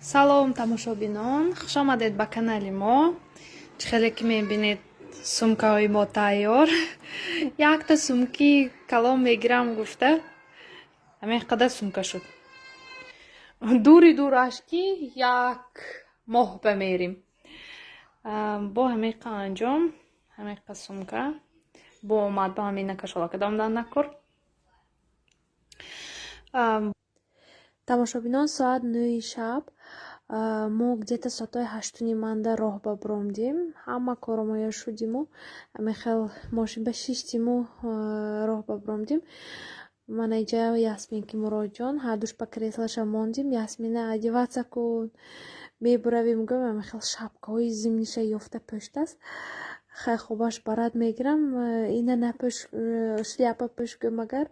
Салом, тамошобинон, хушомадед ба канали мо. Чӣ хеле ки мебинед, сумкаҳои мо тайёр. Якта сумки калон мегирам гуфта, ҳамин қадар сумка шуд. Дури дураш ки як моҳ ба мерим. Бо ҳамин қа анҷом, ҳамин қа сумка бо омад, ба ҳамин накашола кардам дар накор. Тамошобинон, соат 9 шаб, мо где-то соатҳои 8:30 манда роҳ ба буромдем. Ҳама коромоя шудиму ҳамин хел мошин ба шиштиму роҳ ба буромдем. Мана иҷа Ясмин ки Муроҷон ҳардуш ба креслаша мондим. Ясмина одеваться кун, мебуравем гӯям, ҳамин хел шапкаҳои зимниша ёфта пӯштааст. Хай, хобаш барад, мегирам, ина напӯш, шляпа пӯш гӯям, агар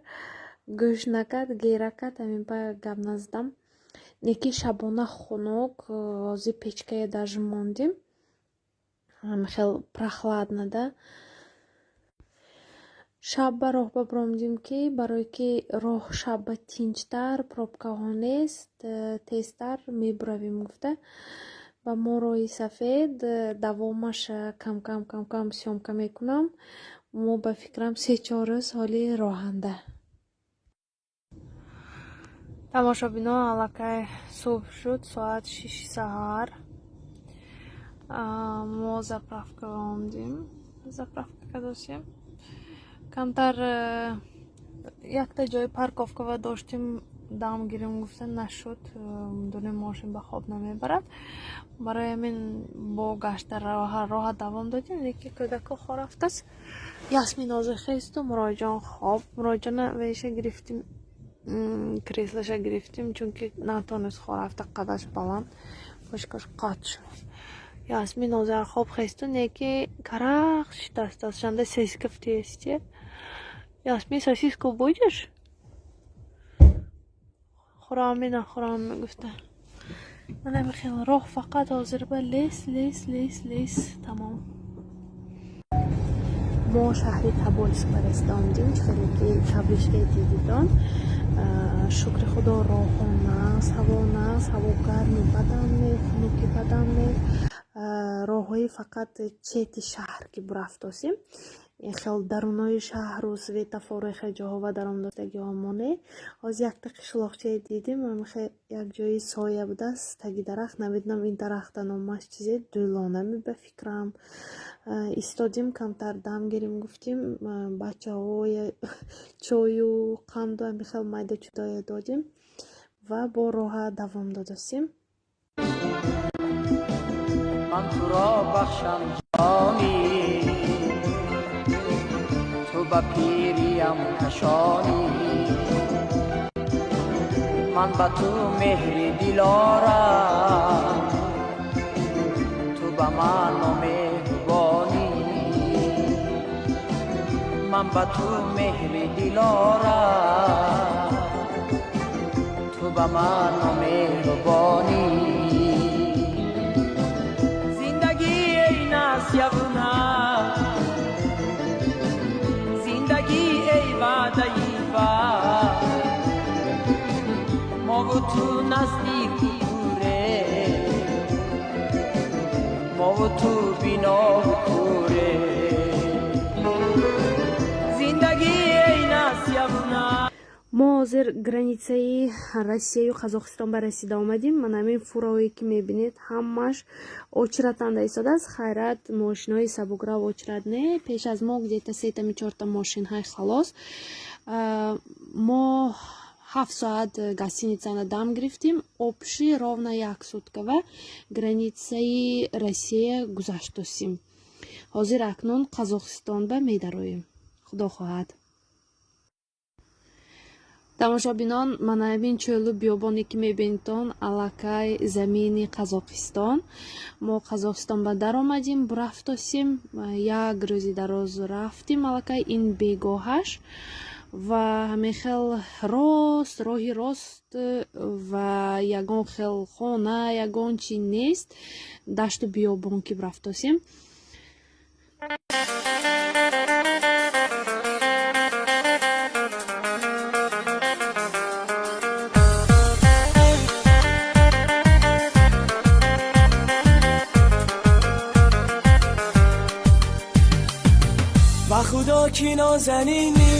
гӯш накард, гера кард, ҳамин па гап назадам. Неки шабона хунук, ҳозир печкая даже мондим. Ҳамин хел прохладно да. Шаб ба роҳ ба буромдем, ки барое ки роҳ шабба тинҷтар, пробкаҳо нест, тезтар мебуравем гуфта. Ба мо роҳи сафед, давомаш кам-кам кам-кам съёмка мекунам. Мо ба фикрам 3-4 рӯз ҳоли роҳанда. Тамошобинон, аллакай субҳ шуд, соат 6 саҳар. Мо заправка омдем, заправка кардосем. Камтар якта ҷои парковкава доштем, дам гирем гуфта, нашуд. Дунем мошин ба хоб намебарад. Барои ҳамин бо гашта роҳа давом додем, лекин кӯдако хоб рафтааст. Ясмин ҳозир хесту Муроҷон хоб. Муроҷона веша гирифтем, креслаша гирифтем, чунки натонист хоб рафта, қадаш баланд, пошкаш қат шуд. Ясмин ҳозир хоб хесту, неки карах шитаст, шанда сосиска в тесте. Ясмин, сосиску будешь? Хӯрам, нахӯрам мегуфта. Мана хел роҳ фақат ҳозир ба лес, лес, лес, лес, тамом. Мо шаҳри Тобольск ба расида омадем, чӣ хеле ки табличкаи дидидон. Шукри Худо, роҳҳо нағз, ҳаво нағз, ҳаво гарми бадан не, хунуки бадан не. Роҳҳои фақат чети шаҳр ки бурафтосем, хел дарунои шаҳру светофору хел ҷоҳо ва даромдостагиҳо моне. Ҳозир якта қишлоқчае дидем, як ҷои соя будааст, таги дарахт, намедонам ин дарахта номаш чизе, дӯлонами ба фикрам. Истодим, камтар дам гирем гуфтим, бачаҳоя чою қанду ҳамин хел майда чудоя додем ва бо роҳа давом додастем. Ман туро бахшам ҷонӣ, ту ба пириям кашонӣ, ман ба ту меҳри дилорам, ту ба ман номеҳрубонӣ, ман ба ту меҳри дилорам, ту ба ман номеҳрубонӣ. Зиндагӣ эй насявуна, зиндагӣ эй ваъдаи бад, мову ту наздику дуре, мову ту бинову куре. Зиндагӣ эй насявуна. Мо ҳозир границаи Россияю Қазоқистон ба расида омадем. Ман ҳамин фураҳое ки мебинед, ҳамаш очереданда истодааст. Хайрат, мошинои сабукрав очередь не. Пеш аз мо где-то сетами чорта мошин ҳай, халос. Мо 7 соат гостиницана дам гирифтем, общий ровно як суткава границаи Россия гузаштосим. Ҳозир акнун Қазоқистон ба медароем, Худо хоҳад. Тамошобинон, мана ҳамин чӯлу биёбоне ки мебинедтон, аллакай замини Қазоқистон. Мо Қазоқистон ба даромадем, рафтосем, як рӯзи дароз рафтем, аллакай ин бегоҳаш ва ҳамин хел рост, роҳи рост ва ягон хел хона, ягон чи нест, дашту биёбон ки рафтосем. کی نازنینی،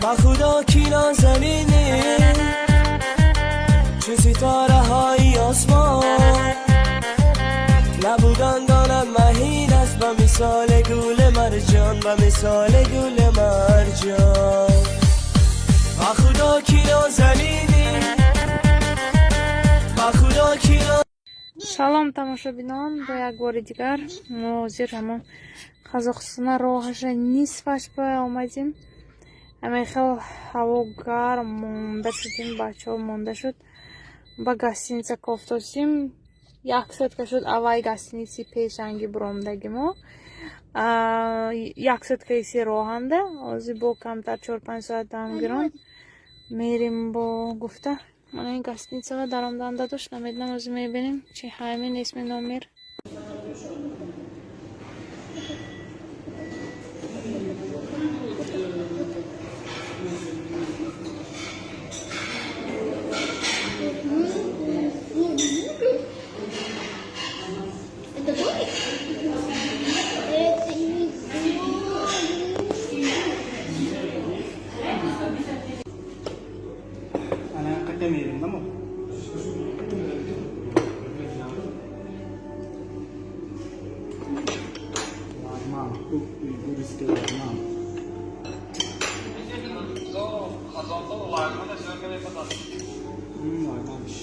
با خدا کی نازنینی، چو ستاره های آسمان نبودن دانم مهین است، به مثال گل مرجان، به مثال گل مرجان. با خدا کی نازنینی، با خدا کی. Салом, тамошобинон, бо як бори дигар мо ҳозир ҳамон Қазоқистона роҳаша нисфаш ба омадем. Ҳамин хел ҳаво гарм, монда шудем, бачаҳо монда шуд. Ба гостиница кофтосим, як сутка шуд, аввали гостиници пешанги буромдаги мо як сутка иси роҳанда. Ҳозир бо камтар 4-5 соат дам гирон мерим бо гуфта. Мана ин гостиницаро даромданда дошт, намедонам, ҳозир мебинем чи ҳайми несми номер. Это домик? Это не домик. Ana qayerda merimdami? Varmam, bu bu riske varmam. Varmamış.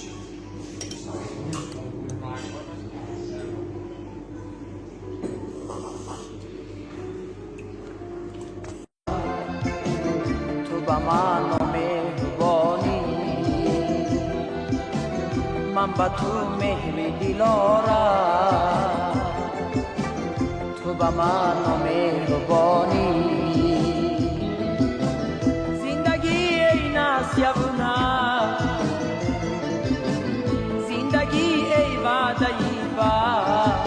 Ту ба ману меҳрубонӣ, ман ба ту меҳри дилора. Ту ба ману меҳрубонӣ. Зиндагӣ эй насявна, зиндагӣ эй ваъдаи баҳр,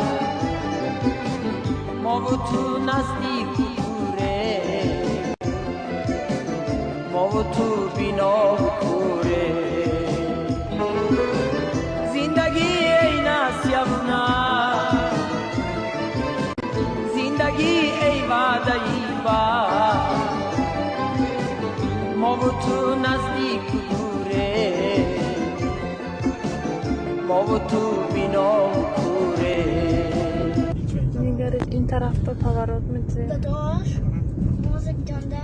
мову ту наздику дуре, мову ту бинову куре. Зиндагӣ эй насявна, зиндагӣ эй ваъдаи баҳр, мову ту наздику дуре, мову ту бинову куре. Нигаред, ин тараф ба поворот медиҳем. Дадош, мозак ҷонда.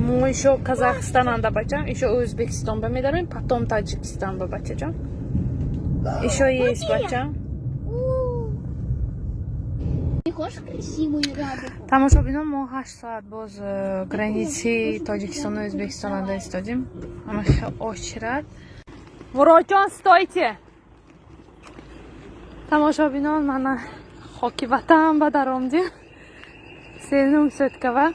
Мо ещё Казахстананда, бачам, ещё Ӯзбекистон ба медарем, потом Таҷикистон ба, бачаҷон. Ещё есть, бачам. Не хочешь красивую радугу? Тамошобинон, мо 8 соат боз граници Тоҷикистону Ӯзбекистонанда истодем. Ҳама очередь. Муроҷон, стойте! Тамошобинон, мана хоки ватан ба даромдем. Сенум суткава.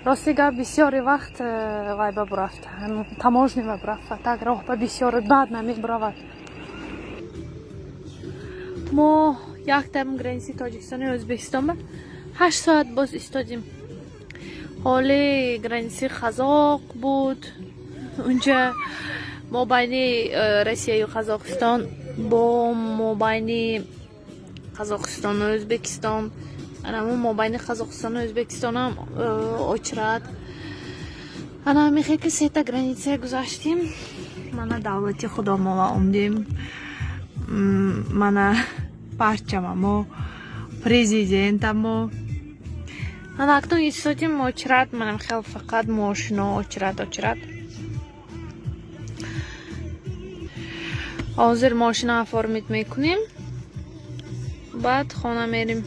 Рости гап, бисёри вақт вай ба бурафт. Таможня ба бурафт. Так роҳ ба бисёр бад намебуравад. Мо яктам граници Тоҷикистону Ӯзбекистон ба 8 соат боз истодем. Ҳоли граници Қазоқ буд. Унҷа мобайни Россияю Қазоқистон, бо мобайни Қазоқистону Ӯзбекистон, анамо мобайни Қазоқистону Ӯзбекистонам очередь. Ана мехе ки сета граница гузаштем. Мана давлати худомова омдем. Мана парчамамо, президентамо. Ана акнун истодем очередь, манам хел фақат мошино очередь, очередь. Ҳозир мошина оформить мекунем, баъд хона мерим.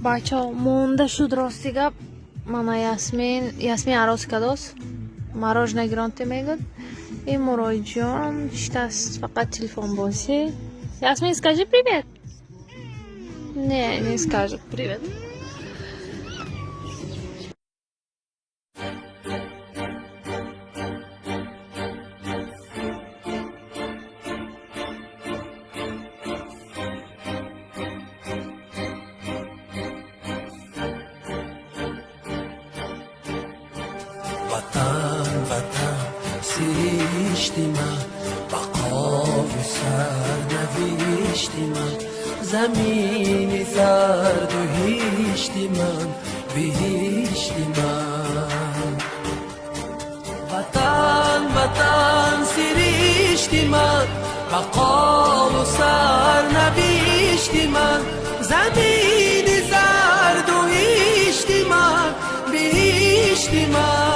Бачаҳо, монда шуд, рости гап. Мана Ясмин, Ясмин арос кадос, мороженое гиронте мегӯд. И Муроҷон шитаст, фақат телефонбозӣ. Ясмин, скажи привет. Не, не скажет привет. Ватан, ватан, сиришти ман, бақову сарнавишти ман. Замини зарду ҳишти ман, биҳишти ман. Ватан, Ватан, сиришти ман, бақову сарнавишти ман, замини зарду ҳишти ман, биҳишти ман.